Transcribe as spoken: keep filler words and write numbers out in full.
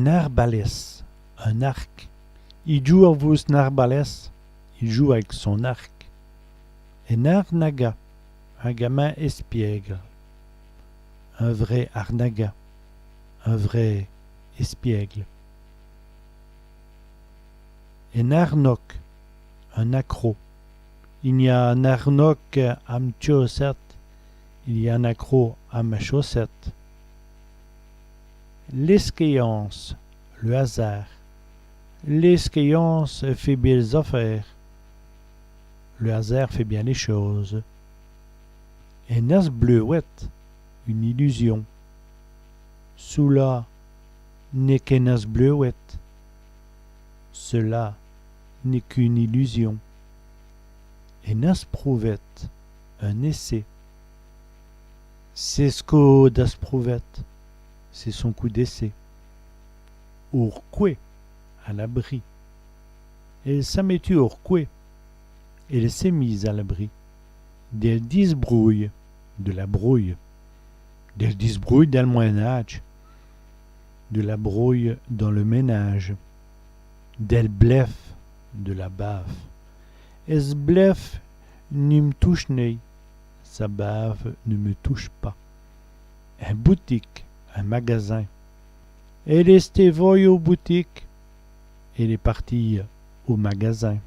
In arbalès, un arc. I djoue avou s'n arbalès, il joue avec son arc. In arnaga, un gamin espiègle. Un vrai arnaga, un vrai espiègle. In arnoke, un accroc. I gn-a in arnoke a m' tchaussète, il y a un accroc à ma chaussette. L'èskéyance, le hasard. L'èskéyance fét bén lès-afêres. Le hasard fait bien les choses. Ène asbleuwète, une illusion. Çoula n'èst qu'ène asbleuwète. Cela n'est qu'une illusion. Ène asprouvète, un essai. C'èst s' côp d'asprouvète, c'est son coup d'essai. Au r'cwèt, à l'abri. Èle s'a mètu au r'cwèt, elle s'est mise à l'abri. Dèl disbrouye, de la brouille. Dèl disbrouye dins l' mwin.nâdje, de la brouille dans le ménage. Dèl blèfe, de la bave. Ès' blèfe ni m' touche nén, sa bave ne me touche pas. In boutike, un magasin. Èle èst èvoye au boutike, elle est partie au magasin.